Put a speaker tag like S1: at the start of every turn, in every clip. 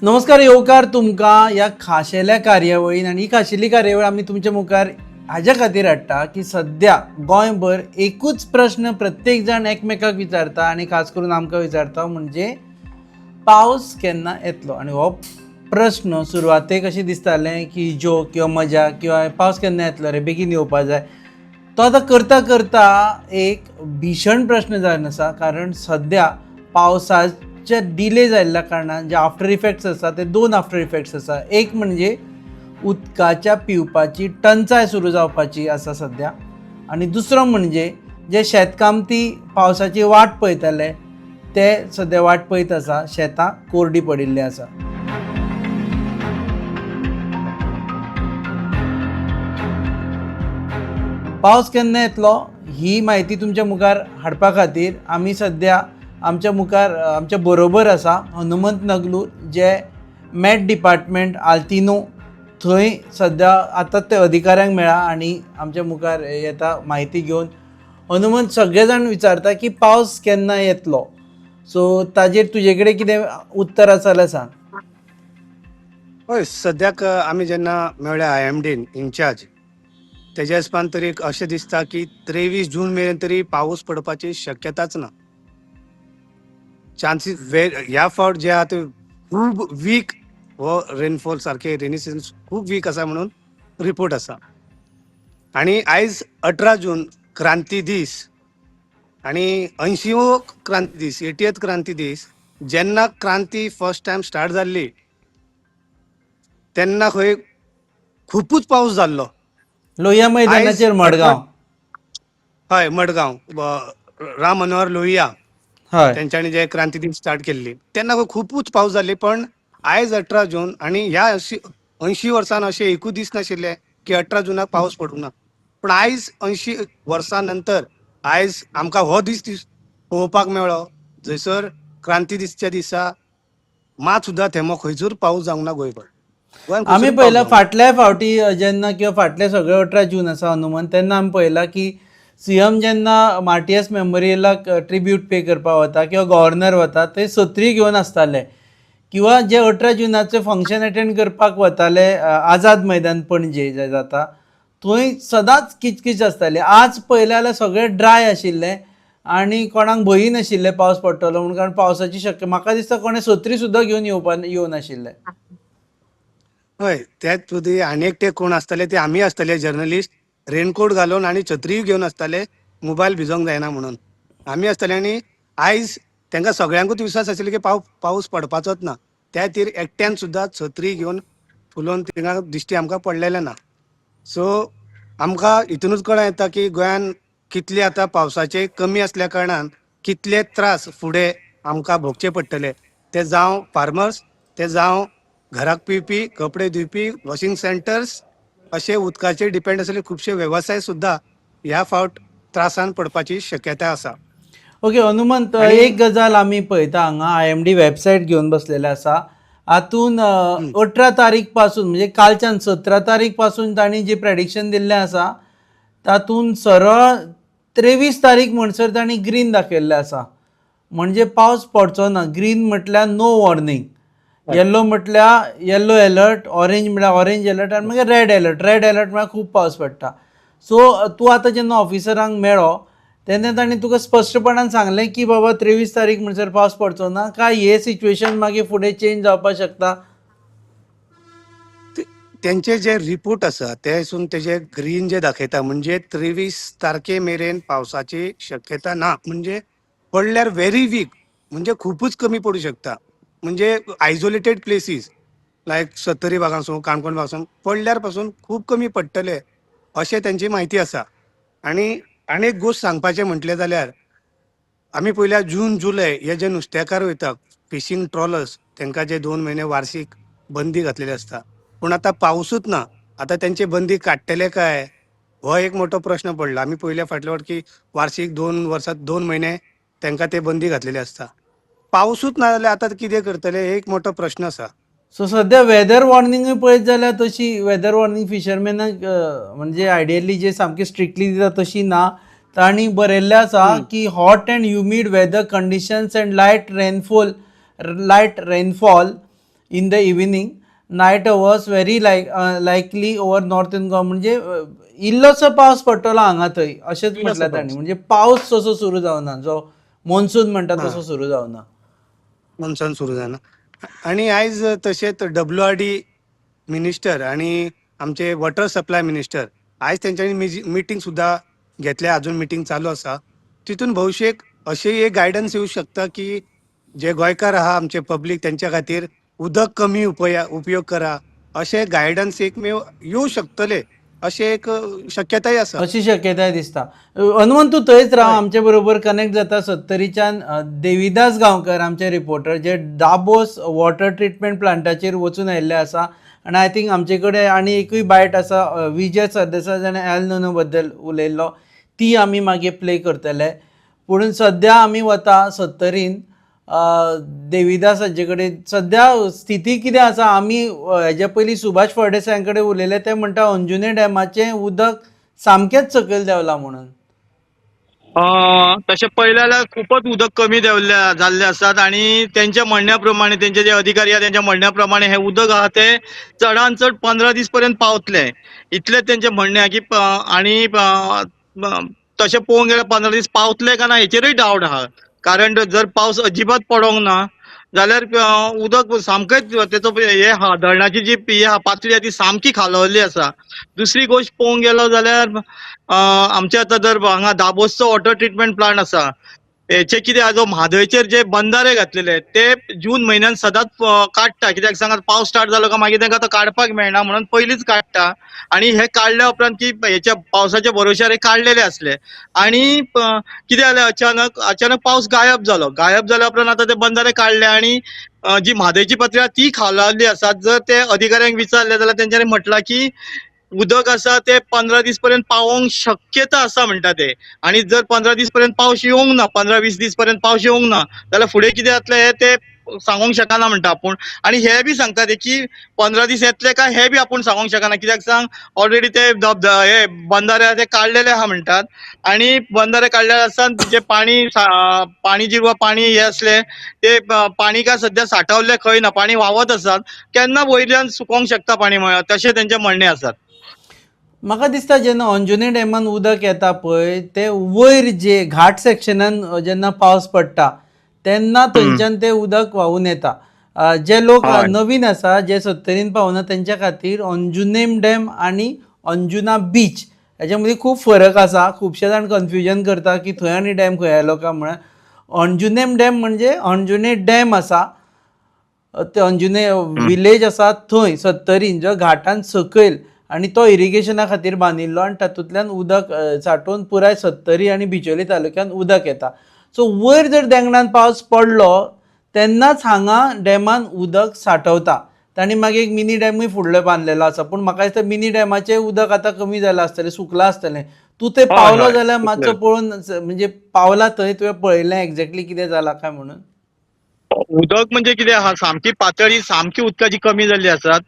S1: नमस्कार, येवकार तुमकां ह्या खाशेल्या कार्यावळीन. आनी ही खाशेली कार्यावळ आमी तुमच्या मुखार हाज्या खातीर हाडटा की सद्या गोंयभर एकूच प्रश्न प्रत्येक जाण एकमेकाक विचारता आनी खास करून आमकां विचारता, म्हणजे पावस केन्ना येतलो. आनी हो प्रश्न सुरवातेक अशें दिसतालें की जोक किंवा मजा किंवा पावस केन्ना येतलो रे, बेगीन येवपा जाय. तो आतां करता करता एक भीशण प्रश्न जावन आसा, कारण सद्या पावसाचे डिले जाल्ल्या कारणान जे आफ्टर इफेक्ट्स आसा ते दोन आफ्टर इफेक्ट्स आसा. एक म्हणजे उदकाच्या पिवपाची टंचाय सुरू जावपाची आसा सद्या, आनी दुसरो म्हणजे जे शेतकामती पावसाची वाट पळयताले ते सद्या वाट पळयत आसा, शेतां कोरडी पडिल्ली आसा. पावस केन्ना येतलो ही म्हायती तुमच्या मुखार हाडपा खातीर आमी सद्या आमच्या मुखार आमच्या बरोबर आसा हनुमंत नगलूर, जे मॅट डिपार्टमेंट आल्तिनो थंय सद्या आतां ते अधिकाऱ्यांक मेळ्ळा आनी आमच्या मुखार येता म्हायती घेवन. हनुमंत, सगळे जाण विचारता की पावस केन्ना येतलो, सो ताजेर तुजे कडेन कितें उत्तर आसा जाल्यार सांग.
S2: हय, सद्याक आमी जेन्ना मेळ्ळ्या I am dean in-charge, तेज्या हिसपान तरी अशें दिसता की 23 जून मेरेन तरी पावस पडपाची शक्यताच ना. चान्सीस ह्या फावट जे आहा ते खूब वीक हो रेनफॉल, सारके रेनी सिजन खूब वीक आसा म्हणून रिपोर्ट आसा. आनी आयज 18 जून क्रांती दीस आनी 80वो क्रांती दीस, 80th क्रांती दीस. जेन्ना क्रांती फर्स्ट टायम स्टार्ट जाल्ली तेन्ना खंय खुपूच पावस जाल्लो
S1: लोहिया मैदानाचेर, मडगांव.
S2: हय, मडगांव, राम मनोहर लोहिया तेंच्यांनी जे क्रांती दीस स्टार्ट केल्ली तेन्ना खंय खुपूच पावस जाल्ली. पण आयज 18 जून आनी ह्या 80 वर्सान अशें एकूच दीस नाशिल्ले की 18 जुनाक पावस पडूंक ना. पूण आयज 80 वर्सां नंतर आयज आमकां हो दीस पळोवपाक मेळ्ळो जंयसर क्रांती दिसच्या दिसा मात सुद्दां थेंबो खंयसर पावस जावंक ना गोंयभर.
S1: आमी पळयला फाटल्या फावटी जेन्ना किंवा फाटले सगळे 18 जून आसा हनुमंत, तेन्ना आमी पळयला की सीएम जेन्ना मार्टियस मेमोरियलाक ट्रिब्यूट पे करपाक वता किंवा गव्हर्नर वता ते सत्री घेवन आसताले, किंवा जे 18 जुनाचे फंक्शन अटेंड करपाक वताले आझाद मैदान पणजे जे जाता थंय सदांच किचकीच आसताली. आज पळयलें जाल्यार सगळें ड्राय आशिल्लें आनी कोणाक भंयी नाशिल्लें पावस पडटलो म्हणून, कारण पावसाची शक्य म्हाका दिसता कोणें सत्री सुद्दां घेवन येवनाशिल्लें.
S2: हय, त्याच तुदी आनी एकटे कोण आसताले ते आमी आसताले जर्नलिस्ट, रेनकोट घालून आनी छत्रीय घेवन आसताले, मोबायल भिजोवंक जायना म्हणून आमी आसताले. आनी आयज तांकां सगळ्यांकूच विश्वास आशिल्लो की पावस पडपाचोच ना, त्या खातीर एकट्यान सुद्दां छत्री घेवन फुलोवन थिंगा दिश्टी आमकां पडलेलें ना. सो आमकां हितूनच कळोन येता की गोंयान कितले आतां पावसाचे कमी आसल्या कारणान कितले त्रास फुडें आमकां भोगचे पडटले, ते जावं फार्मर्स, ते जावं घराक पिवपी, कपडे धुवपी, वॉशिंग सेंटर्स, अशे उदकाचेर डिपेंड आसले खुबशे वेवसाय सुद्दां ह्या फावट त्रासान पडपाची शक्यता आसा.
S1: ओके हनुमंत, एक गजाल आमी पळयता हांगा IMD website घेवन बसलेले आसा, हातून 18 तारीख पासून म्हणजे कालच्यान 17 तारीख पासून तांणी जे प्रेडिक्शन दिल्लें आसा तातूंत सरळ 23 तारीख म्हणसर तांणी ग्रीन दाखयल्लें आसा, म्हणजे पावस पडचो ना. ग्रीन म्हटल्यार नो वॉर्निंग, येल्लो म्हटल्यार येल्लो एलर्ट, ऑरेंज म्हळ्यार ऑरेंज एलर्ट, आनी मागीर रेड एलर्ट. रेड एलर्ट म्हळ्यार खूब पावस पडटा. सो तूं आतां जेन्ना ऑफिसरांक मेळ्ळो तेन्ना तांणी तुका स्पश्टपणान सांगलें की बाबा 23 तारीख म्हणसर पावस पडचो ना, काय हे सिच्युएशन मागीर फुडें चेंज जावपाक शकता?
S2: तेंचे जे रिपोर्ट आसा ते तेजे ग्रीन जे दाखयता म्हणजे 23 तारखे मेरेन पावसाची शक्यता ना, म्हणजे पडल्यार व्हेरी वीक, म्हणजे खुपूच कमी पडूं शकता. म्हणजे आयसोलेटेड प्लेसीस लायक सत्तरी भागांसून, काणकोण भागासून पडल्यार पासून खूब कमी पडटले अशें तेंची म्हायती आसा. आनी आनी एक गोश्ट सांगपाचें म्हटलें जाल्यार आमी पयल्या जून जुलय हे जे नुस्तेकार वयता फिशींग ट्रॉलर्स, तांकां जे 2 म्हयने वार्षीक बंदी घातलेली आसता, पूण आतां पावसूच ना, आतां तेंची बंदी काडटले काय हो एक मोठो प्रश्न पडला. आमी पयल्या फाटल्या फावट की वार्षीक 2 वर्सां 2 म्हयने तांकां ते बंदी घातलेली आसता, पावसूच ना जाल्यार आतां कितें करतले हे एक मोठो प्रश्न आसा.
S1: सो सद्या वेदर वॉर्निंगूय पळयत जाल्यार तशी वेदर वॉर्निंग फिशरमॅनाक म्हणजे आयडियली जे सामकी स्ट्रिक्टली दिता तशी ना. तांणी बरयल्लें आसा की hot and humid weather conditions and light rainfall in the evening. Night hours very likely over northern Goa. म्हणजे इल्लोसो पावस पडटलो हांगा थंय अशेंच
S2: इल्लोसो
S1: म्हटलें तांणी.
S2: पावस.
S1: म्हणजे पावस तसो सुरू जावना, जो मॉन्सून म्हणटा तसो सुरू जावना.
S2: मॉन्सून सुरू जाना. आणि आयज तशेंच WRD minister आणि आमचे वॉटर सप्लाय मिनिस्टर आयज तेंच्यांनी मिटींग सुद्दां घेतल्या, अजून मिटींग चालू आसा. तितून भविश्यक अशें एक गायडन्स येवं शकता की जे गोंयकार आहा, आमचे पब्लीक, तेंच्या खातीर उदक कमी उपयोग करा, अशें गायडन्स एकमेव येवं शकतले अशें एक शक्यताय आसा.
S1: अशी शक्यताय दिसता. हनुमंत, तूं थंयच राव.
S2: हय.
S1: आमचे बरोबर कनेक्ट जाता सत्तरीच्यान देविदास गांवकर, आमचे रिपोर्टर, जे दाबोस वॉटर ट्रिटमेंट प्लांटाचेर वचून आयिल्ले आसा. आनी I think आमचे कडेन आनी एकूय बायट आसा, विजय सरदेसाय जाणें एल निनो बद्दल उलयल्लो, ती आमी मागीर प्ले करतले. पूण सद्या आमी वता सत्तरीन देविदास हाजे कडेन. सद्या स्थिती कितें आसा? आमी हेज्या पयलीं सुभाष फळदेसायां कडेन उलयले, ते म्हणटा अंजुने डॅमाचें उदक सामकेंच सकयल देंवलां म्हणून.
S3: तशें पळयलें जाल्यार खूपच उदक कमी देंवल्ले जाल्ले आसात आनी तेंच्या म्हणण्या प्रमाणे, तेंचे जे अधिकारी आहा तेंच्या म्हणण्या प्रमाणे हे उदक आहा ते चडान चड 15 दीस पर्यंत पावतले, इतलें तेंचें म्हणणें आहा की आनी तशें पळोवंक गेल्यार 15 दीस पावतले काय ना हेचेरूय डावट आहा. कारण जर पावस अजिबात पडोंक ना जाल्यार उदक सामकेंच तेचो हे आहा, धरणाची जी हे आहा पातळी आहा ती सामकी खालवल्ली आसा. दुसरी गोश्ट पळोवंक गेलो जाल्यार आमचे आतां जर हांगा दाबोसचो वॉटर ट्रिटमेंट प्लांट आसा, हेचे कितें आहा, जो म्हादयचेर जे बंधारे घातलेले ते जून म्हयन्यान सदांच काडटा. कित्याक सांगात, पावस स्टार्ट जालो काय मागीर तांकां तो काडपाक मेळना म्हणून पयलींच काडटा. आनी हे काडल्या उपरांत की हेच्या पावसाच्या भरोश्यार हे काडलेले आसले आनी कितें जालें, अचानक अचानक पावस गायब जालो. गायब जाल्या उपरांत आतां ते बंधारे काडले आनी जी म्हादयची पातळी आहा ती खालावल्ली आसा. जर ते अधिकाऱ्यांक विचारले जाल्यार तेंच्यांनी म्हटलां की उदक आसा ते 15 दीस पर्यंत पावोवंक शक्यता आसा म्हणटा ते. आनी जर 15 दीस पर्यंत पावस येवंक ना, 15-20 दीस पर्यंत पावस येवंक ना जाल्यार फुडें कितें जातलें हें ते सांगूंक शकना म्हणटा आपूण. आनी हे बी सांगता ते की 15 दीस येतले काय हे बी आपूण सांगूंक शकना, कित्याक सांग ऑलरेडी ते हे बंधारे आहा ते काडलेले आहा म्हणटात. आनी बंधारे काडलेले आसतना जे पाणी पाणी जिरवा पाणी हे आसले ते पाणी काय सद्या साठवल्ले खंय ना, पाणी व्हांवत आसात, केन्ना वयल्यान सुकोंक शकता पाणी तशें तेंचें म्हणणें आसात.
S1: म्हाका दिसता जेन्ना अंजुने डॅमान उदक येता पळय, ते वयर जे घाट सेक्शनान जेन्ना पावस पडटा तेन्ना थंयच्यान ते उदक व्हांवून येता. जे लोक नवीन आसा, जे सत्तरीन पावना, तेंच्या खातीर अंजुनेम डॅम आनी अंजुना बीच हेच्या मदीं खूब फरक आसा. खुबशे जाण कन्फ्युजन करता की थंय आनी डॅम खंय आयलो काय म्हळ्यार. अंजुनेम डॅम म्हणजे अंजुने डॅम आसा, ते अंजुने विलेज आसा थंय सत्तरीन जो घाटान सकयल, आनी तो इरिगेशना खातीर बांदिल्लो आनी तातूंतल्यान उदक साठोवन पुराय सत्तरी आनी बिचोली तालुक्यान उदक येता. सो वयर जर देंगणान पावस पडलो तेन्नाच हांगा डॅमान उदक साठवता. तांणी मागीर एक मिनी डॅमूय फुडलो बांदलेलो आसा, पूण म्हाका दिसता मिनी डॅमाचें उदक आतां कमी जालां आसतलें, सुकलां आसतलें. तूं थंय पावलो जाल्यार मातसो पळोवन, म्हणजे पावला थंय तुवें पळयलें एग्जॅक्टली कितें जालां काय म्हणून?
S3: उदक म्हणजे कितें आहा, सामकी पातळी सामकी उदकाची कमी जाल्ली आसात.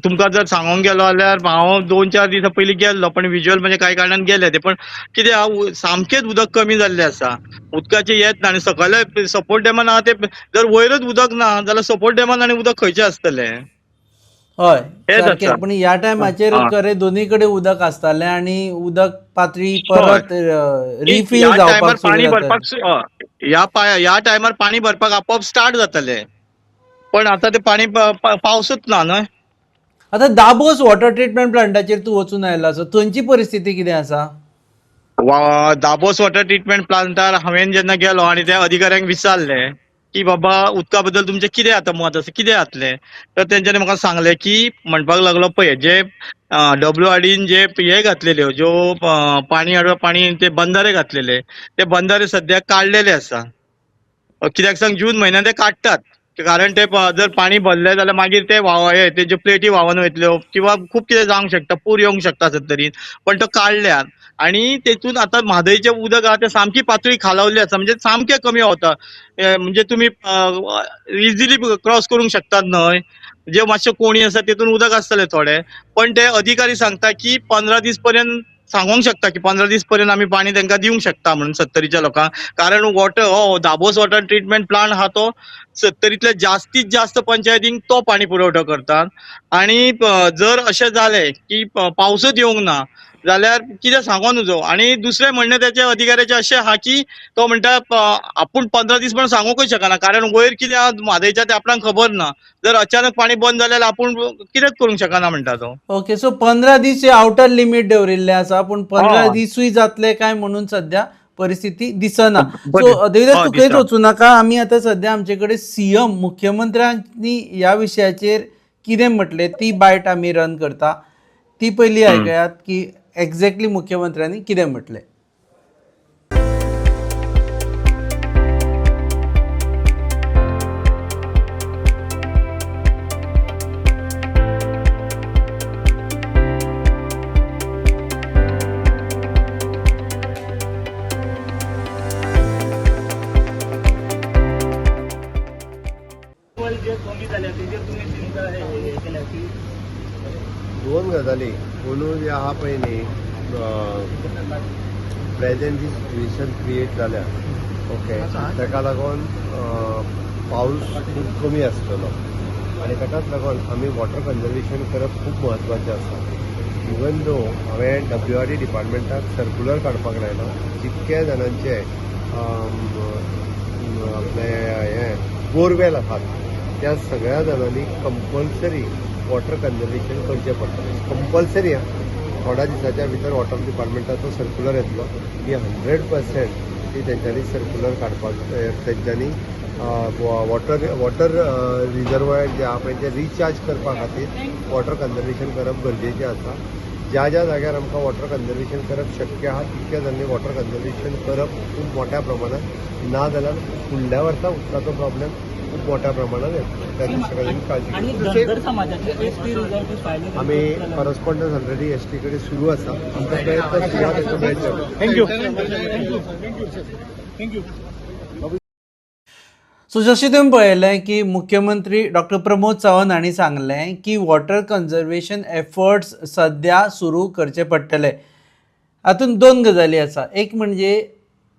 S3: तुमकां जर सांगोंक गेलो जाल्यार हांव 2-4 दिसां पयलीं गेल्लो, पण विज्युअल म्हणजे कांय कारणान गेले ते, पण कितें आहा सामकेंच उदक कमी जाल्लें आसा, उदकाचें येत ना. आनी सकयल्या सपोर्ट डॅमान आहा ते जर वयरच उदक ना जाल्यार सपोर्ट डॅमान आनी उदक खंयचें आसतलें?
S1: हय सारकें. पूण ह्या टायमाचेर खरें दोनूय कडेन उदक आसतालें आनी उदक पातळी परत रिफील जावपाक
S3: पाणी भरपाक ह्या टायमार पाणी भरपाक आपोआप स्टार्ट जातलें, पण आता ते पाणी पावसूच ना न्हय.
S1: आता दाबोस वॉटर ट्रिटमेंट प्लांटाचेर तूं वचून आयला आसा, थंयची परिस्थिती कितें आसा?
S3: दाबोस वॉटर ट्रिटमेंट प्लांटार हांवें जेन्ना गेलो आनी त्या अधिकाऱ्यांक विचारलें की बाबा उदका बद्दल तुमचें कितें आतां मत आसा, कितें जातलें, तर तेंच्यांनी म्हाका सांगलें की म्हणपाक लागलो पळय जे WRDन जे हे घातलेल्यो ज्यो पाणी हाडपा पाणी ते बंधारे घातलेले ते बंधारे सद्याक काडलेले आसा. कित्याक सांग जून म्हयन्यान ते काडटात, कारण ते जर पाणी भरलें जाल्यार मागीर ते हे तेज्यो प्लेटी व्हांवन वयतल्यो किंवा खूब कितें जावंक शकता, पूर येवंक शकता सत्तरीन. पण तो काडल्यात आनी तेतून आतां म्हादयचें उदक आहा तें सामकी पातळी खालावल्ली आसा, म्हणजे सामकें कमी वता, म्हणजे तुमी इजिली क्रॉस करूंक शकतात न्हय. जे मातशे कोणी आसा तेतून उदक आसतलें थोडें, पण ते अधिकारी सांगता की 15 दीस पर्यंत सांगोंक शकता की 15 दीस पर्यंत आमी पाणी तांकां दिवंक शकता म्हणून सत्तरीच्या लोकांक. कारण वॉटर हो दाबोस वॉटर ट्रिटमेंट प्लांट आहा तो सत्तरीतल्या जास्तीत जास्त पंचायतींक तो पाणी पुरवठो करतात. आनी जर अशें जालें की पावसूच येवंक ना जाल्यार कितें सांगो नुजो. आनी दुसरें म्हणणें तेच्या अधिकाऱ्याचें अशें आहा की तो म्हणटा आपूण 15 दीस पण सांगूंकच शकना, कारण वयर कितें आहा म्हादयच्या तें आपणाक खबर ना. जर अचानक पाणी बंद जालें जाल्यार आपूण कितेंच करूंक शकना म्हणटा तो.
S1: ओके, सो 15 दीस हे आउटर लिमीट दवरिल्ले आसा, पूण 15
S3: हय.
S1: दिसूय जातले काय म्हणून सध्या परिस्थिती दिसना.
S3: बरें.
S1: सो देविदास,
S3: हय,
S1: तूं खंयच
S3: दिसना.
S1: वचूं नाका. आमी आतां सध्या आमचे कडेन सीएम मुख्यमंत्र्यांनी ह्या विशयाचेर कितें म्हटलें ती बायट आमी रन करता, ती पयली आयकयात की एक्झॅक्टली मुख्यमंत्र्यांनी कितें म्हटलें.
S4: दोन गजाली अंदू जे आहा पळय न्ही प्रेजेंट जी सिट्युएशन क्रिएट जाल्या, ओके, ताका लागून पावस खूब कमी आसतलो आनी ताकाच लागून आमी वॉटर कन्जर्वेशन करप खूब म्हत्वाचें आसा. इवन दो हांवें डब्ल्यू आर डी डिपार्टमेंटाक सर्कुलर काडपाक लायला, जितक्या जाणांचे आपले हें बोरवेल आसात त्या सगळ्या जाणांनी कंपल्सरी वॉटर कन्जर्वेशन करचें पडटलें. कंपल्सरी आं. थोड्या दिसाच्या भितर वॉटर डिपार्टमेंटाचो सर्कुलर येतलो की 100% ती तेंच्यांनी सर्कुलर काडपाक, तेंच्यांनी वॉटर रिजर्वयर जे आहा पळय ते रिचार्ज करपा खातीर वॉटर कन्जर्वेशन करप गरजेचें आसा. ज्या ज्या जाग्यार आमकां वॉटर कन्जर्वेशन करप शक्य आहा तितक्या जाणांनी वॉटर कन्जर्वेशन करप खूब मोठ्या प्रमाणात, ना जाल्यार फुडल्या वर्सा उदकाचो प्रॉब्लेम खूब मोठ्या प्रमाणात येतलो. त्या दिशेन काळजी
S5: आणि
S4: घेवची.
S5: धनगर समाजाचे एसटी रिझर्व फायले
S4: आमी करस्पॉन्डन्स ऑलरेडी एस टी कडेन सुरू आसा. आमचो प्रयत्न सुरू आहा ताका मेळटलो.
S3: Thank you.
S1: सो जशें तुवें पळयलें की मुख्यमंत्री डॉक्टर प्रमोद सावंत हांणी सांगलें की वॉटर कन्जर्वेशन एफर्ट्स सद्या सुरू करचे पडटले. हातूंत दोन गजाली आसा. एक म्हणजे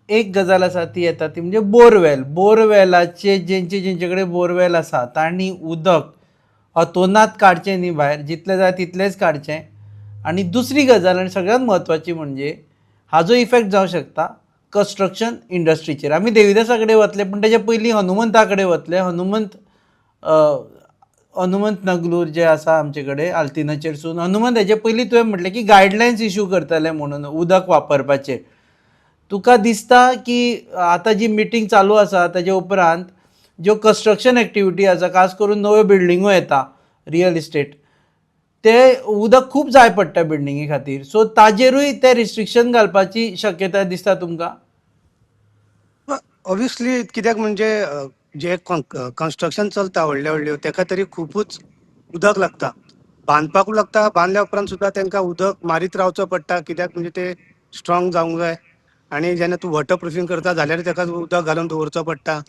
S1: एक गजाल आसा ती येता ती म्हणजे बोरवेल. बोरवेलाचे जेंचे जेंचे कडेन बोरवेल आसा तांणी उदक अतोनात काडचें न्ही भायर, जितलें जाय तितलेंच काडचें. आनी दुसरी गजाल आनी सगळ्यांत म्हत्वाची म्हणजे हाजो इफेक्ट जावं शकता कन्स्ट्रक्शन इंडस्ट्रीचेर. आमी देविदासा कडेन वतले, पूण तेच्या पयलीं हनुमंता कडेन वतले. हनुमंत नगलूर जे आसा आमचे कडेन आल्तिनाचेरसून. हनुमंत, हेजे पयलीं तुवें म्हटलें की गायडलायन्स इशू करतले म्हणून उदक वापरपाचेर. तुका दिसता की आतां जी मिटींग चालू आसा ताजे उपरांत ज्यो कन्स्ट्रक्शन एक्टिविटी आसा, खास करून नव्यो बिल्डिंगो येता, रियल इस्टेट, ते उदक खूब जाय पडटा बिल्डिंगे खातीर, सो ताजेरूय ते रिस्ट्रिक्शन घालपाची शक्यता दिसता तुमकां?
S2: ऑब्वियसली, कित्याक म्हणजे जे कन्स्ट्रक्शन चलता व्हडले व्हडल्यो तेका तरी खुबूच उदक लागता, बांदपाकूय लागता, बांदल्या उपरांत सुद्दां तांकां उदक मारीत रावचो पडटा, कित्याक म्हणजे ते स्ट्रॉंग जावंक जाय. आनी जेन्ना तूं वॉटर प्रुफींग करता जाल्यार ताका उदक घालून दवरचो पडटा.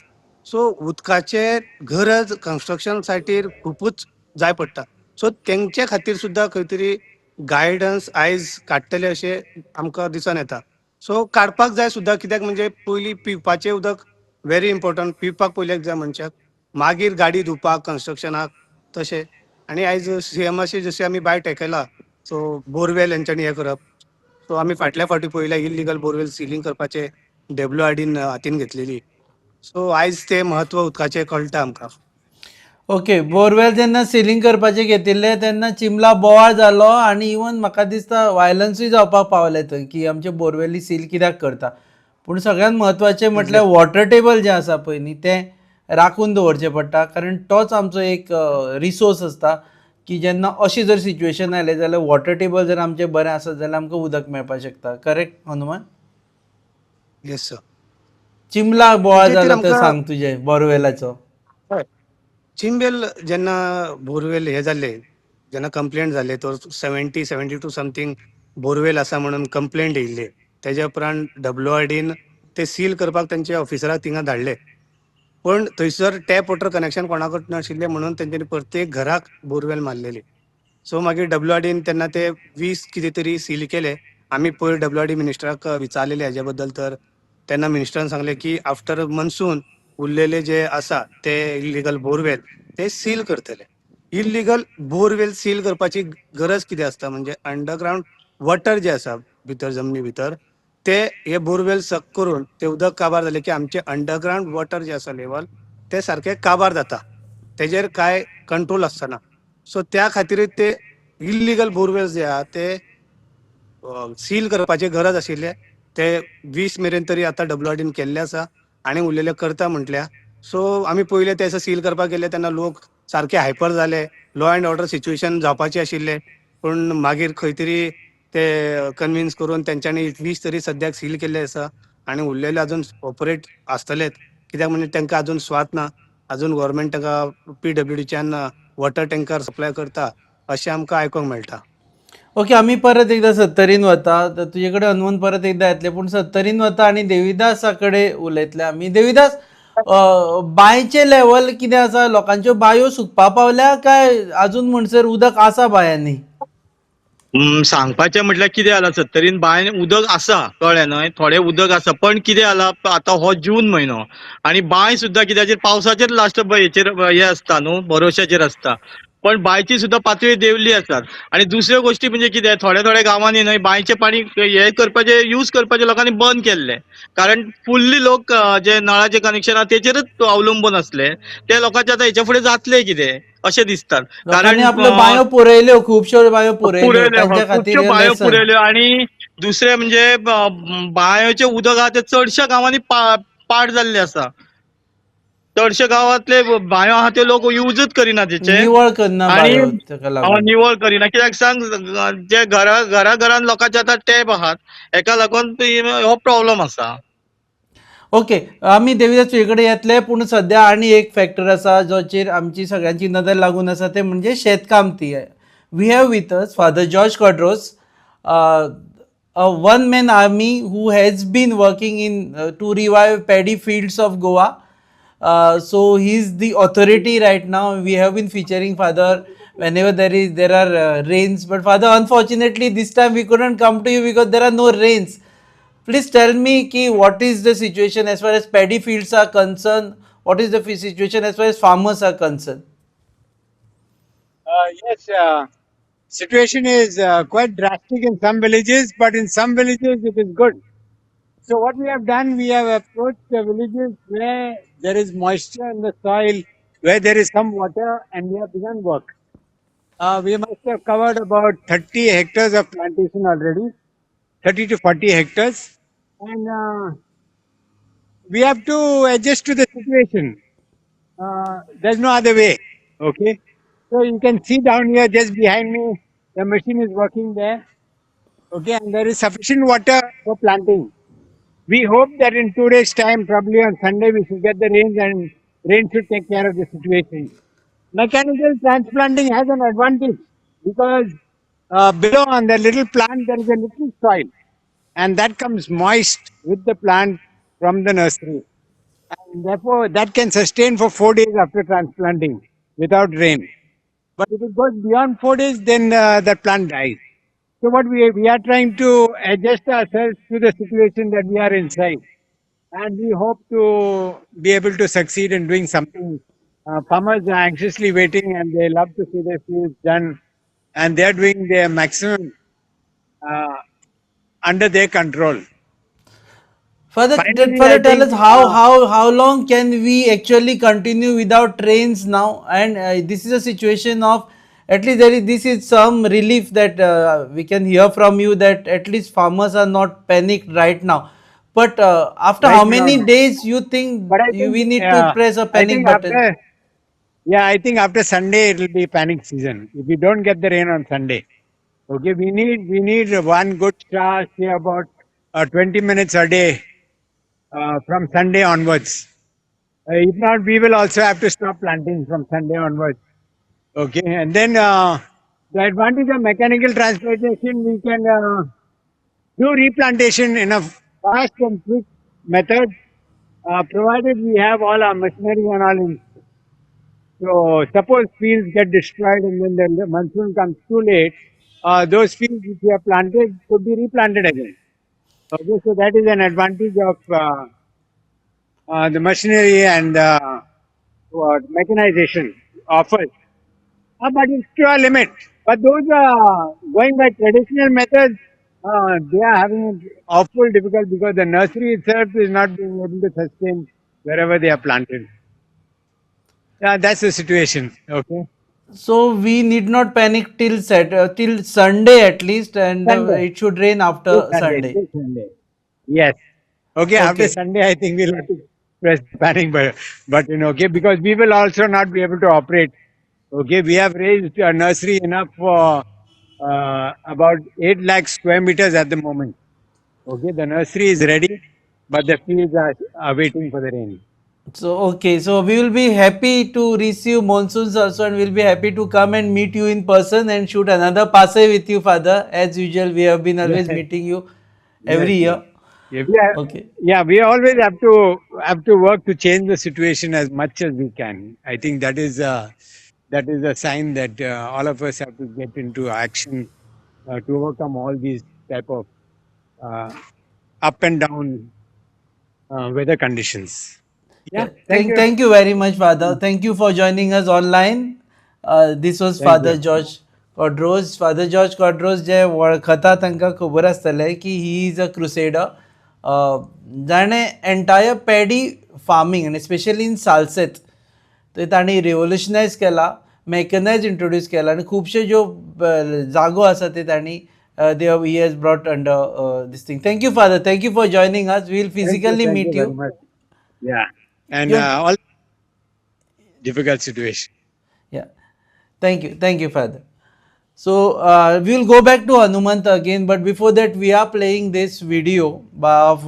S2: सो उदकाचे गरज कन्स्ट्रक्शन सायटीर खुबूच जाय पडटा. सो तेंचे खातीर सुद्दां खंय तरी गायडन्स आयज काडटले अशें आमकां दिसून येता. सो काडपाक जाय सुद्दां, कित्याक म्हणजे पयलीं पिवपाचें उदक व्हेरी इम्पॉर्टंट, पिवपाक पयलीं जाय मनशाक, मागीर गाडी धुवपाक कन्स्ट्रक्शनाक तशें. आनी आयज सीएमाची जशी आमी बायट आयकला, सो बोरवेल हेंच्यांनी हें करप, सो आमी फाटल्या फावटी पळयल्या इल्लिगल बोरवेल सिलींग करपाचें डब्ल्यू आर डीन हातीन घेतलेली. सो आयज तें म्हत्व उदकाचें कळटा आमकां.
S1: ओके, बोरवेल जेन्ना सिलींग करपाचें घेतिल्लें तेन्ना चिमला बोवाळ जालो आनी इवन म्हाका दिसता वायलन्सूय जावपाक पावलें थंय की आमचे बोरवेली सील कित्याक करता. पूण सगळ्यांत म्हत्वाचें म्हटल्यार वॉटर टेबल जें आसा पळय न्ही तें राखून दवरचें पडटा, कारण तोच आमचो एक रिसोर्स आसता की जेन्ना अशें जर सिच्युएशन आयलें जाल्यार वॉटर टेबल जर आमचें बरें आसत जाल्यार आमकां उदक मेळपाक शकता. करेक्ट हनुमान?
S2: Yes sir.
S1: चिमला बोवाळ
S2: तेजेर
S1: जालो तो
S2: आमकां
S1: सांग तुजें बोरवेलाचो.
S2: हय, चिंबेल जेन्ना बोरवेल हे जाल्ले, जेन्ना कंप्लेंट जाले, तो 70, 72 समथींग बोरवेल आसा म्हणून कंप्लेंट येयल्ली. तेज्या उपरांत डब्ल्यू आर डीन ते सील करपाक तेंचे ऑफिसराक थिंगा धाडले, पण थंयसर टॅप वॉटर कनेक्शन कोणाकच नाशिल्लें म्हणून तेंच्यांनी प्रत्येक घराक बोरवेल मारलेली. सो मागीर डब्ल्यू आर डीन तेन्ना ते 20 कितें तरी सील केले. आमी पयर डब्ल्यू आर डी मिनिस्टराक विचारलेले हेजे बद्दल, तर तेन्ना मिनिस्टरान सांगलें की आफ्टर मनसून उरलेले जे आसा ते इल्लिगल बोरवेल ते सील करतले. इल्लिगल बोरवेल सील करपाची गरज कितें आसता म्हणजे अंडरग्रावंड वॉटर जे आसा भितर जमनी भितर ते हे बोरवेल सक करून ते उदक काबार जालें की आमचे अंडरग्रावंड वॉटर जे आसा लेवल ते सारकें काबार जाता, तेजेर कांय कंट्रोल आसना. सो त्या खातीर ते इल्लिगल बोरवेल जे आहा ते सील करपाची गरज आशिल्ले. ते 20 मेरेन तरी आतां डब्ल्यू आर डीन केल्ले आसा आनी उरलेले करता म्हटल्या. सो आमी पयले ते सील करपाक गेले तेन्ना लोक सारके हायपर जाले, लॉ एंड ऑर्डर सिच्युएशन जावपाचे आशिल्ले, पूण मागीर खंय तरी ते कन्विन्स करून तेंच्यांनी 20 तरी सद्याक सील केल्ले आसा आनी उरलेले अजून ऑपरेट आसतलेच. कित्याक म्हणजे तांकां अजून स्वात ना, अजून गव्हर्मेंट तांकां पी डब्ल्यू डीच्यान वॉटर टँकर सप्लाय करता अशें आमकां आयकूंक मेळटा.
S1: ओके, आमी परत एकदा सत्तरीन वता, तर तुजे कडेन अनमोल परत एकदा येतले, पूण सत्तरीन वता आनी देविदासा कडेन उलयतले आमी. देविदास, बांयचें लेवल कितें आसा? लोकांच्यो बांयो सुकपा पावल्या काय अजून म्हणसर उदक आसा बांयांनी?
S3: सांगपाचें म्हटल्यार कितें जाला, सत्तरीन बांय उदक आसा, कळ्ळें न्हय, थोडें उदक आसा, पण कितें जाला आतां हो जून म्हयनो आनी बांय सुद्दां कित्याचेर पावसाचेर लास्ट हेचेर हें आसता न्हू, भरोश्याचेर आसता, पण बांयची सुद्दां पातळी देंवली आसात. आनी दुसऱ्यो गोश्टी म्हणजे कितें, थोड्या थोड्या गांवांनी न्हय बांयचें पाणी हें करपाचें, यूज करपाचें लोकांनी बंद केल्लें, कारण फुल्ली लोक जे नळाचें कनेक्शन आहा तेचेरच अवलंबून आसले. ते लोकांचे आतां हेच्या फुडें जातलें कितें अशें दिसतात, कारण
S1: लोकांनी आपल्यो बांयो पुरयल्यो, खुबश्यो बांयो पुरयल्यो तांच्या खातीर
S3: खुबश्यो
S1: हें
S3: बांयो
S1: लेसन.
S3: पुरयल्यो. आनी दुसरें म्हणजे बांयोचें उदक आहा तें चडश्या गांवांनी पाड जाल्लें आसा. चडशे गांवांतले बांयो आहा ते लोक युजूच करिना तेचे,
S1: निवळ करना
S3: आनी
S1: बांयो ताका लागून.
S3: निवळ करिना. कित्याक सांग, जे घरा घरा घरान लोकांचे आतां टॅप आहात, हेका लागून हो प्रॉब्लम आसा.
S1: ओके, आमी देविदास तुजे कडेन येतले, पूण सद्या आनी एक फॅक्टर आसा जोचेर आमची सगळ्यांची नदर लागून आसा, ते म्हणजे शेतकामती. We have with us Father George Quadros, a one man army who has been working in to revive paddy fields of Goa. So he is the authority right now. We have been featuring Father whenever there are rains, but Father, unfortunately this time we couldn't come to you because there are no rains. Please tell me ki what is the situation as far as paddy fields are concerned? What is the situation as far as farmers are concerned?
S6: Yes, situation is quite drastic in some villages, but in some villages it is good. So what we have done, we have approached the villages where there is moisture in the soil, where there is some water, and we have begun work. We must have covered about 30 hectares of plantation already, 30 to 40 hectares. And we have to adjust to the situation. There's no other way. Okay. So you can see down here, just behind me, the machine is working there. Okay. And there is sufficient water for planting. We hope that in 2 days' time, probably on Sunday, we should get the rains and rain should take care of the situation. Mechanical transplanting has an advantage because below on the little plant there is a little soil and that comes moist with the plant from the nursery. And therefore, that can sustain for 4 days after transplanting without rain. But if it goes beyond 4 days, then that plant dies. So what we are trying to adjust ourselves to the situation that we are inside. And we hope to be able to succeed in doing something. Farmers are anxiously waiting and they love to see their fields done. And they are doing their maximum under their control.
S1: Further,
S6: Finally,
S1: further
S6: I
S1: tell
S6: think,
S1: us how long can we actually continue without rains now? And this is a situation of, at least there is, this is some relief that we can hear from you, that at least farmers are not panicked right now. But after
S6: Right
S1: how
S6: now,
S1: many
S6: no.
S1: days you think
S6: But I think,
S1: we need to press a
S6: I
S1: panic
S6: think
S1: button?
S6: after, yeah, I think after Sunday it will be panic season. If we don't get the rain on Sunday, okay, we need one good shower, say about 20 minutes a day from Sunday onwards. If not, we will also have to stop planting from Sunday onwards. Okay, and then the advantage of mechanical transplantation, we can do replantation in a fast and quick method, provided we have all our machinery and all in. So suppose fields get destroyed and then the monsoon comes too late, those fields which we have planted could be replanted again. Okay, so that is an advantage of the machinery and what mechanization offers. But it's to a limit. But those going by traditional methods, they are having it awful difficult because the nursery itself is not being able to sustain wherever they are planted. Yeah, that's the situation. Okay.
S1: So we need not panic till Sunday at least, and
S6: Sunday.
S1: it should rain after
S6: Till Sunday.
S1: Sunday.
S6: Till Sunday. Yes. Okay, after
S1: Okay.
S6: Sunday, I think we'll have to press the panic button, okay, because we will also not be able to operate. Okay, we have raised a nursery enough for about 8 lakh square meters at the moment. Okay, the nursery is ready, but the fields are waiting for the rain.
S1: So okay, so we will be happy to receive monsoons also, and we'll be happy to come and meet you in person and shoot another passe with you, Father. As usual, we have been always meeting you every
S6: Yes,
S1: year.
S6: Yeah, we are,
S1: Okay.
S6: yeah, we always have to work to change the situation as much as we can. I think that is a sign that all of us have to get into action to overcome all these type of up and down weather conditions. Yeah, thank you.
S1: Thank you very much, Father. Thank you for joining us online. This was
S6: Thank
S1: Father
S6: you.
S1: George Quadros. Father George Quadros जे वळखता तांकां खबर आसतलें की he is a crusader जाणें entire paddy farming आनी specially in Salcete ते तांणी रिवोल्युशनायज केला, मेकनायज इंट्रोड्यूस केला आनी खुबशे ज्यो जागो आसा ते तांणी they he has brought under this thing. Thank you, Father. Thank you for joining us. We'll
S6: Thank you,
S1: physically
S6: thank
S1: meet
S6: you
S1: you.
S6: Very much. Yeah, and all difficult situation.
S1: Yeah. Thank you. Thank you, Father. So we will go back to Hanumant again, but before that, we are playing this video of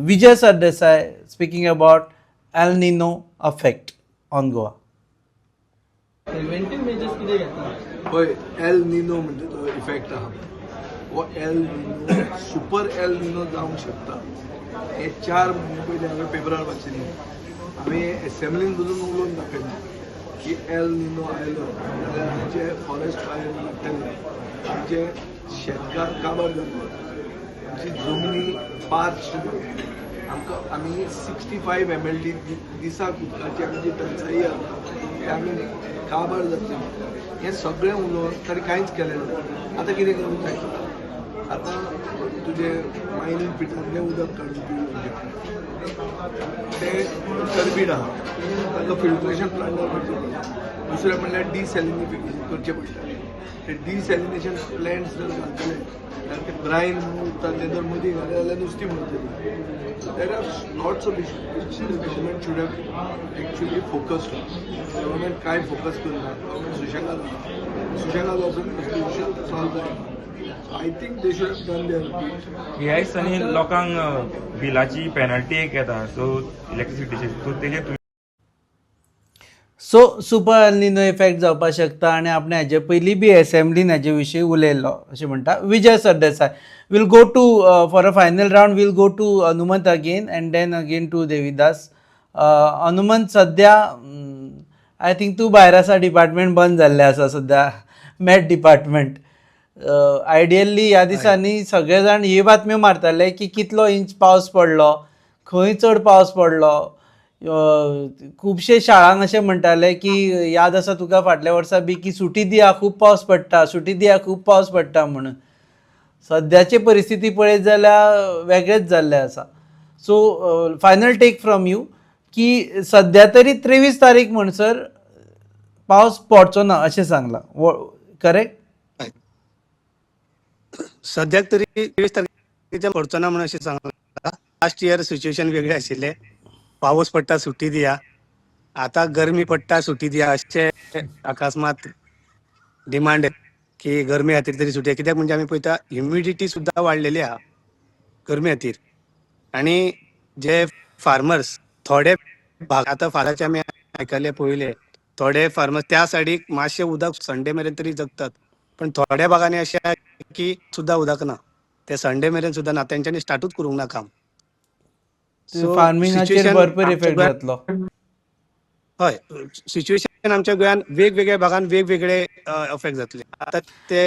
S1: Vijay Sardesai speaking about El Nino effect on Goa.
S5: Preventive measures कितें घेतला?
S7: पळय, El Nino म्हणजे तो effect आहा, हो El Nino, super El Nino जावंक शकता हे 4 म्हयने पयलीं हांवें पेपरार वाचिल्लें. आमी एसेंब्लीन पसून उलोवन दाखयलें की एल निनो आयलो जाल्यार आमचे फॉरेस्ट फायर वाडटले, आमचे शेतकार काबार जातले, आमची जमनी पार्च जातली. आमकां आमी 65 MLD दिसाक उदकाची आमची टंचाई आहा, ते आमी काबार जातले. हें सगळें उलोवन ताणें कांयच केलें ना. आतां कितें करूंक जाय? आतां तुजें मायनींग पिटांतलें उदक काडून पिवूंक, तें टर्बीड आहा, ताका फिल्ट्रेशन प्लांटार करचें पडटा. दुसरें म्हणल्यार डिसॅलिनिफिकेशन करचें पडटा. ते डिसॅलिनेशन प्लॅन्ट्स जर घालतले जाल्यार ते ब्रायन म्हणून उरता, तें जर मदीं घालें जाल्यार नुस्तीं मरतलीं. So there are lots of issues which the government should have actually focused on. Government काय फोकस करना, गव्हर्नमेंट सुशेगाद आहा. सुशेगाद वचून कसली इश्यू सॉल्व जायना. So I think they should have done their bit.
S8: ह्या दिसांनी लोकांक बिलाची पेनल्टी एक येता, सो इलेक्ट्रिसिटीची, सो तेजेर तुमी
S1: so super El Nino effect जावपाक शकता आनी आपणे हाजे पयलीं बी एसेंब्लीन हाजे विशीं उलयल्लो अशें म्हणटा Vijay Sardesai. We'll go to for a final round, we'll go to Hanumant again and then again to Devidas. Hanumant, सद्या I think तूं भायर आसा, डिपार्टमेंट बंद जाल्लें आसा सद्या, मॅट डिपार्टमेंट. आयडियली ह्या दिसांनी सगळे जाण ही बातम्यो मारताले की कितलो इंच पावस पडलो, खंय चड पावस पडलो. खुबशे शाळांक अशें म्हणटाले की, याद आसा तुका फाटल्या वर्सा बी, की सुटी दिया, खूब पावस पडटा, सुटी दिया, खूब पावस पडटा म्हणून. सद्याची परिस्थिती पळयत जाल्यार वेगळेच जाल्लें आसा. So final take from you की सद्या तरी 23 तारीख म्हणसर पावस पडचो ना अशें सांगलां, करेक्ट?
S2: सद्याक तरी 23 तारखेच्या पडचो ना म्हणून अशें सांगलां. लास्ट इयर सिच्युएशन वेगळें आशिल्लें. पावस पडटा, सुटी दिया, आता गरमी पडटा, सुटी दिया, अशें अकस्मात डिमांड की गरमी खातीर तरी सुटी. कित्याक म्हणजे आमी पळयता, ह्युमिडिटी सुद्दां वाडलेली आहा गरमी खातीर आनी जे फार्मर्स थोडे भाग, आतां फाराचे आमी आयकले पळयले, थोडे फार्मर्स त्या सायडीक मातशें उदक संडे मेरेन तरी जगतात, पण थोड्या भागांनी अशें आहा की सुद्दां उदक ना, ते संडे मेरेन सुद्दां ना, तेंच्यांनी स्टार्टूच करूंक ना काम.
S1: फार्मिंगाचेर भरपूर इफेक्ट जातलो.
S2: हय, सिच्युएशन आमच्या गोंयान वेगवेगळ्या भागान वेगवेगळे अफेक्ट जातले. आतां ते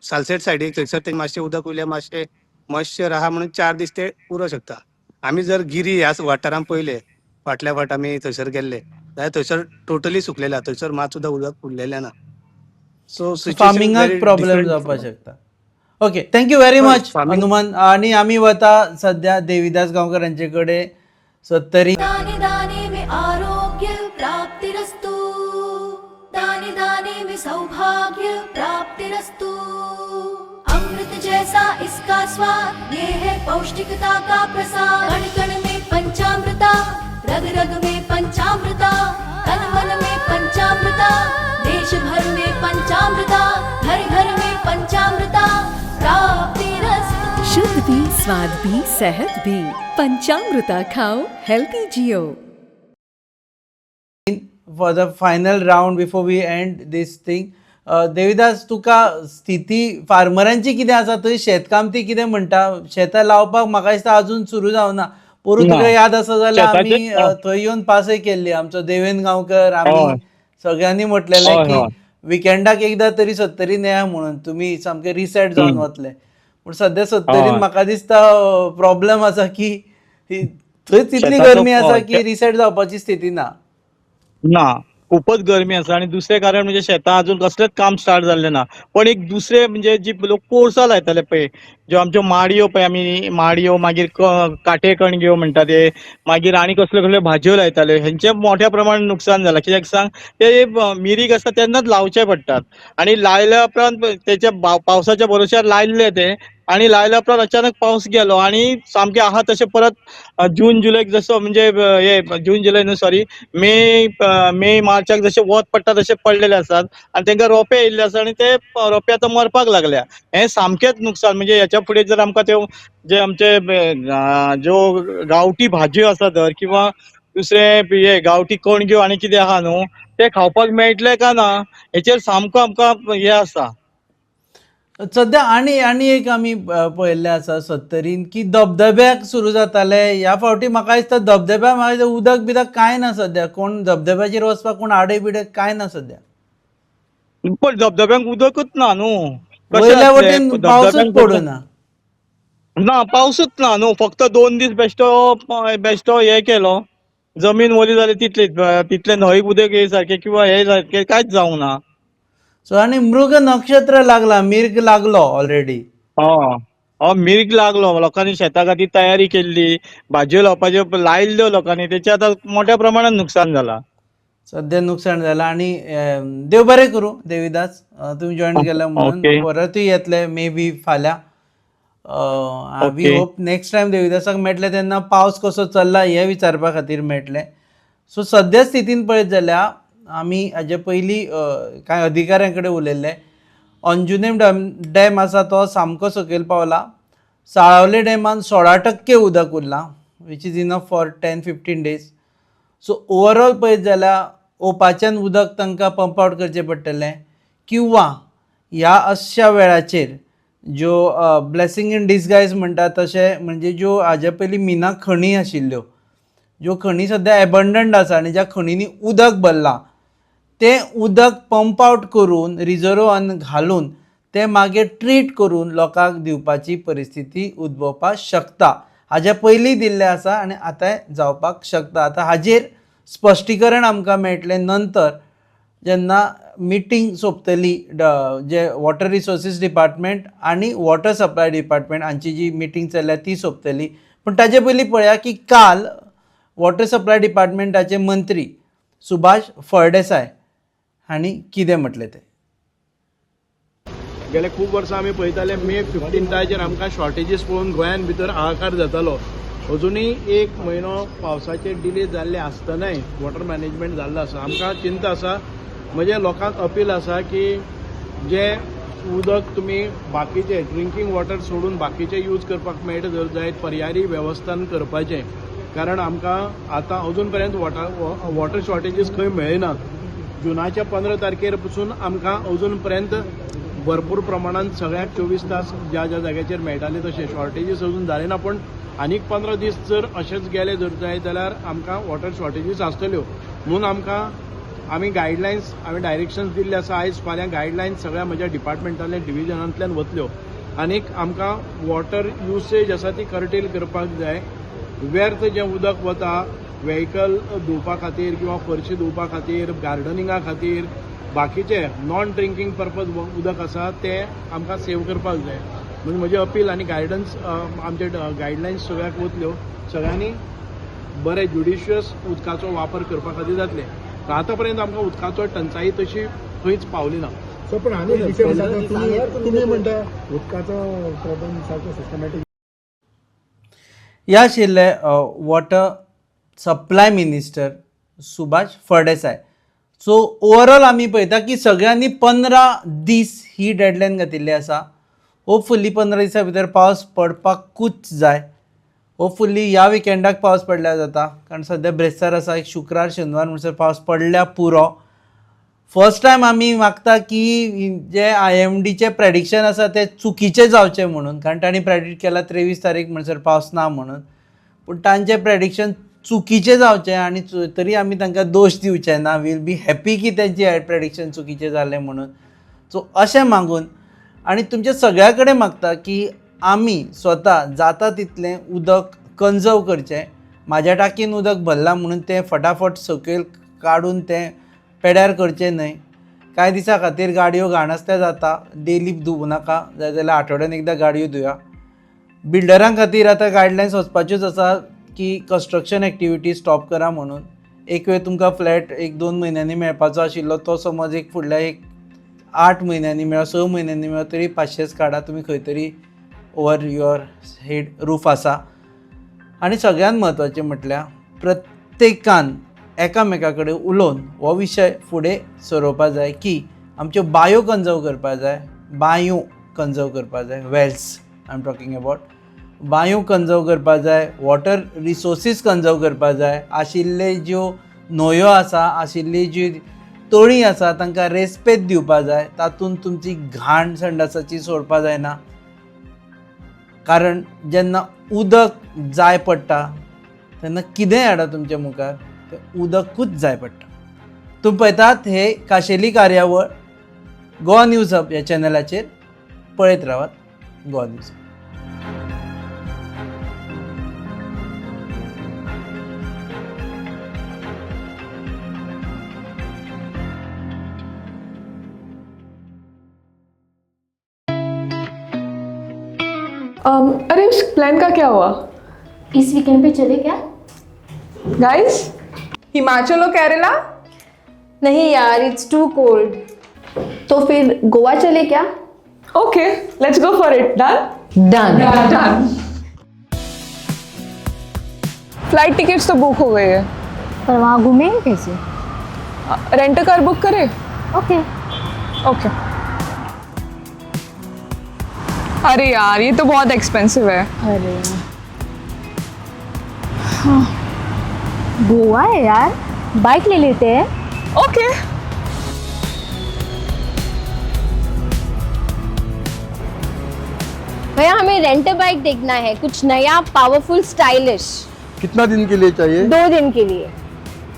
S2: सालसेट सायडीक थंयसर ते मातशें उदक उरलें, मातशें मॉइश्चर आहा म्हणून 4 दीस ते उरो शकता. आमी जर गिरी ह्या वाठारान पळयले, फाटल्या फाट आमी थंयसर गेल्ले जाल्यार थंयसर टोटली सुकलेले, थंयसर मात सुद्दां उदक उरलेलें ना. सो
S1: फार्मिंगाक प्रॉब्लेम जावपाक शकता. Okay, thank you very much Hanuman. आनी आमी वता सद्या देविदास गांवकर हांचे कडेन सत्तरी.
S9: दाने दाने में आरोग्य प्राप्तिरस्तु, दाने दाने में सौभाग्य प्राप्तिरस्तु. अमृत जैसा इसका स्वाद, ये है पौष्टिकता का प्रसाद. कण कण में पंचामृता, रग रग में पंचामृता, तन मन में पंचामृता, देश भर में पंचामृता, घर घर में पंचामृता प्राप्तिरस्तु.
S10: शुद्ध भी, स्वाद भी, सेहत भी. पंचामृता खाओ, healthy Jio.
S1: For the final round before we end this thing, Devidas, तुका स्थिती फार्मरांची कितें आसा थंय, शेतकामती कितें म्हणटा? शेतां लावपाक म्हाका दिसता अजून सुरू जावना. पोरूं
S3: ना.
S1: तुका याद आसा जाल्यार आमी
S3: शेताचें
S1: थंय येवन पासय केल्ली, आमचो देवेन गांवकर, आमी सगळ्यांनी म्हटलेलें की विकेंडाक एकदां तरी सत्तरीन येया म्हणून, तुमी सामके रिसेट जावन वतले. पूण सद्या सत्तरीन म्हाका दिसता प्रॉब्लेम आसा की थंय तितली
S3: शेताचो
S1: गरमी आसा की रिसेट जावपाची स्थिती ना.
S3: ना, खूपच गरमी आसा. आनी दुसरें कारण म्हणजे शेतां अजून कसलेंच काम स्टार्ट जाल्लें ना. पण एक दुसरें म्हणजे जी लोक पोरसां लायताले पळय, ज्यो आमच्यो माडयो पळय, आमी माडयो, मागीर काटे कणग्यो म्हणटा ते, मागीर आनी कसल्यो कसल्यो भाजयो लायताले, हेंचें मोठ्या प्रमाणात नुकसान जालां. कित्याक सांग, ते मिरीक आसता तेन्नाच लावचे पडटात आनी लायल्या उपरांत तेच्या पावसाच्या भरोश्यार लायल्ले ते, आनी लायल्या उपरांत अचानक पावस गेलो आनी सामकें आहा तशें परत जून जुलयक जसो म्हणजे हे जून जुलय न्हू, सॉरी, मे मे मार्चाक जशें वत पडटा तशें पडलेले आसात आनी तांकां रोंपे येयल्ले आसा आनी ते रोंपे आतां मरपाक लागल्या. हें सामकेंच नुकसान. म्हणजे हेच्या फुडें जर आमकां त्यो जे आमचे ज्यो गांवठी भाजयो आसा धर किंवा दुसरे हे गांवठी कणग्यो आनी कितें आहा न्हू, ते खावपाक मेळटले काय ना हेचेर सामको आमकां हें आसा.
S1: सद्या आनी आनी एक आमी पळयल्लें आसा सत्तरीन की धबधब्याक सुरू जाताले. ह्या फावटी म्हाका दिसता धबधब्या म्हाका दिसता उदक बिदक कांय ना सद्या. कोण धबधब्याचेर वचपाक कोण आडे बिडे कांय ना सद्या.
S3: पण धबधब्यांक उदकूच ना न्हू. कशें
S1: वयल्या
S3: जातलें
S1: वटेन पावसूच
S3: धबधब्यांक?
S1: पडूना.
S3: ना, पावसूच ना न्हू. फक्त 2 दीस बेश्टो बेश्टो हे केलो, जमीन ओली जाली तितलीच. तितलें न्हंयक उदक येय सारकें किंवा हे सारकें कांयच जावंक ना.
S1: सो आनी मृग नक्षत्र लागला, मीर्ग लागलो ऑलरेडी.
S3: हय हय, मीर्ग लागलो. लोकांनी शेता खातीर तयारी केल्ली, भाजयो लावपाच्यो लायिल्ल्यो लोकांनी, तेचें आतां मोठ्या प्रमाणात नुकसान जालां.
S1: सद्या नुकसान जालां. आनी देव बरें करूं देविदास, तुमी जॉयन केला म्हणून. परतूय येतले मे बी फाल्यां. We hope next time देविदासाक मेळटले तेन्ना पावस कसो चल्ला हें विचारपा खातीर मेळटलें. सो सद्या स्थितीन पळयत जाल्यार आमी हाजे पयलीं कांय अधिकाऱ्यां कडेन उलयल्ले. अंजुनेम डॅम आसा तो सामको सकयल पावला. साळावले डॅमान 16% उदक उरलां, which is enough for 10-15 days. So overall पळयत जाल्यार ओपाच्यान उदक तांकां पंप आवट करचें पडटलें किंवा ह्या अशा वेळाचेर ज्यो ब्लेसींग इन डिसगायज म्हणटा तशें, म्हणजे ज्यो हाजे पयलीं मिना खणी आशिल्ल्यो, ज्यो खणी सद्या एबंडंट आसा आनी ज्या खणींनी उदक भरलां, तें उदक पंप आवट करून रिजर्वान घालून तें मागीर ट्रीट करून लोकांक दिवपाची परिस्थिती उद्भवपाक शकता. हाज्या पयलीं दिल्लें आसा आनी आतांय जावपाक शकता. आतां हाजेर स्पश्टीकरण आमकां मेळटलें नंतर, जेन्ना मिटींग सोंपतली, जे वॉटर रिसोर्सीस डिपार्टमेंट आनी वॉटर सप्लाय डिपार्टमेंट हांची जी मिटींग चल्ल्या ती सोंपतली. पूण ताजे पयलीं पळया की काल वॉटर सप्लाय डिपार्टमेंटाचे मंत्री सुभाष फळदेसाय हांणी कितें म्हटलें तें.
S11: गेले खूब वर्सां आमी पळयताले, मे 15ताचेर आमकां शॉर्टेजीस पळोवन गोंयान भितर हाहाकार जातालो. अजुनूय एक म्हयनो पावसाचे डिले जाल्ले आसतनाय वॉटर मॅनेजमेंट जाल्लो आसा. आमकां चिंता आसा, म्हणजे लोकांक अपील आसा की जे उदक तुमी बाकीचे ड्रिंकींग वॉटर सोडून बाकीचे यूज करपाक मेळटा जर जायत, पर्यायी वेवस्थान करपाचें, कारण आमकां आतां अजून पर्यंत वॉटर शॉर्टेजीस खंय मेळना. जुनाच्या 15 तारखेर पसून आमकां अजून पर्यंत भरपूर प्रमाणान सगळ्याक 24 तास ज्या ज्या जाग्याचेर मेळटाले तशें शॉर्टेजीस अजून जाले ना. पूण आनीक 15 दीस जर अशेंच गेले जर जायत जाल्यार आमकां वॉटर शॉर्टेजीस आसतल्यो. म्हणून आमकां आमी गायडलायन्स आमी डायरेक्शन्स दिल्ले आसा. आयज फाल्यां गायडलायन्स सगळ्या म्हज्या डिपार्टमेंटांतल्यान डिविजनांतल्यान वतल्यो आनीक आमकां वॉटर युसेज आसा ती कर्टेल करपाक जाय. व्यर्थ जें उदक वता व्हेकल धुवपा खातीर किंवा फरशी धुवपा खातीर, गार्डनिंगा खातीर, बाकीचे नॉन ड्रिंकींग पर्पज उदक आसा तें आमकां सेव करपाक जाय. म्हणून म्हजें अपील आनी गायडन्स आमचे गायडलायन्स सगळ्याक वतल्यो, सगळ्यांनी बरे ज्युडिशियस उदकाचो वापर करपा खातीर जातलें. आतां पर्यंत आमकां उदकाचो टंचाई तशी खंयच पावली ना.
S12: सो पण आनी विशय तुमी म्हणटा उदकाचो प्रॉब्लेम सारको सिस्टमॅटीक.
S1: ह्या आशिल्ले water supply minister Subhash Phaldesai. So overall आमी पळयता की सगळ्यांनी 15 दीस ही डेडलायन घातिल्ली आसा. होपफुली 15 दिसां भितर पावस पडपाकूच जाय. होपफुली ह्या विकेंडाक पावस पडल्यार जाता, कारण सद्या ब्रेस्तार आसा, एक शुक्रार शेनवार म्हणसर पावस पडल्यार पुरो. फर्स्ट टायम आमी मागता की जे IMDचें प्रेडिक्शन आसा तें चुकीचें जावचें म्हणून, कारण तांणी प्रेडिक्ट केलां 23 तारीख म्हणसर पावस ना म्हणून, पूण तांचें प्रेडिक्शन चुकीचें जावचें आनी तरी आमी तांकां दोश दिवचे ना. वील बी हॅपी की तांची प्रेडिक्शन चुकीचें जालें म्हणून. सो अशें मागून आनी तुमच्या सगळ्या कडेन मागता की आमी स्वता जाता तितलें उदक कन्जर्व करचें. म्हाज्या टाकीन उदक भरलां म्हणून तें फटाफट सकयल काडून तें पेड्यार करचें न्हय. कांय दिसां खातीर गाडयो घाण आसल्यार जाता, डेली धुवूं नाका, जाय जाल्यार आठवड्यान एकदां गाडयो धुया. बिल्डरां खातीर आतां गायडलायन्स वचपाच्योच आसा की कन्स्ट्रक्शन एक्टिविटी स्टॉप करा म्हणून. एक वेळ तुमकां फ्लॅट 1-2 म्हयन्यांनी मेळपाचो आशिल्लो तो समज एक फुडल्या एक 8 म्हयन्यांनी मेळो, 6 म्हयन्यांनी मेळो, तरी 500 काडा, तुमी खंय तरी ओवर your head roof आसा. आनी सगळ्यांत म्हत्वाचें म्हटल्यार प्रत्येकान एकामेका कडेन उलोवन हो विशय फुडें सरोवपा जाय की आमच्यो बांयो कन्जर्व करपा जाय, बांयो कन्जर्व करपा जाय, wells I am talking about, बांयो कन्जर्व करपा जाय, वॉटर रिसोर्सीस कन्जर्व करपा जाय. आशिल्ले ज्यो न्हंयो आसा, आशिल्ली जी तळीं आसा तांकां रेस्पेद दिवपा जाय, तातूंत तुमची घाण संडासाची सोडपा जायना. कारण जेन्ना उदक जाय पडटा तेन्ना कितेंय हाडा तुमच्या मुखार, तें उदकूच जाय पडटा. तुमी पळयतात हे खाशेली कार्यावळ गोवा न्यूज हब ह्या चॅनलाचेर. पळयत रावात गोवा न्यूज हब.
S13: अरे उस प्लान का क्या हुआ?
S14: इस वीकेंड पे चले क्या?
S13: गाइस, हिमाचल और केरला?
S14: नहीं यार, it's to cold. तो फिर गोवा चले क्या?
S13: Okay, let's go for it. Done
S14: done
S13: done. Flight tickets तो बुक हो गई है,
S14: पर वहाँ घूमेंगे कैसे?
S13: रेंट कार बुक करे?
S14: Okay
S13: okay. अरे यार, ये तो बहुत एक्सपेंसिव है।
S14: अरे हाँ, गोवा है यार, बाइक ले लेते हैं।
S13: ओके।
S14: भैया हमें रेंट बाइक देखना है, कुछ नया, पावरफुल, स्टाइलिश।
S12: कितना दिन के लिए चाहिए?
S14: 2 दिन के लिए।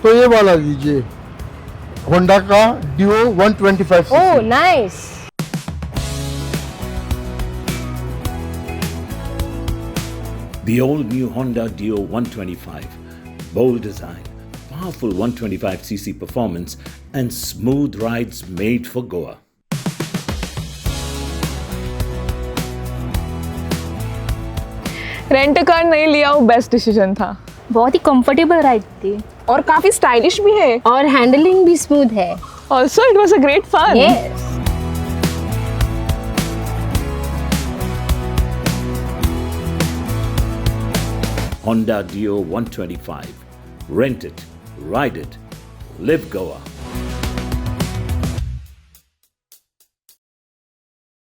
S12: तो ये वाला लीजिए, होंडा का Dio 125।
S14: Oh nice.
S15: The all-new Honda Dio 125. Bold design, powerful 125cc performance and smooth rides made for Goa.
S13: Rent car नहीं लिया, वो बेस्ट डिसीजन था।
S14: बहुत ही कंफर्टेबल राइड थी
S13: और काफी स्टाइलिश भी है
S14: और हैंडलिंग भी स्मूथ है।
S13: Also it was a great fun.
S14: Yes.
S15: Honda Dio 125. Rent it, ride it, live Goa.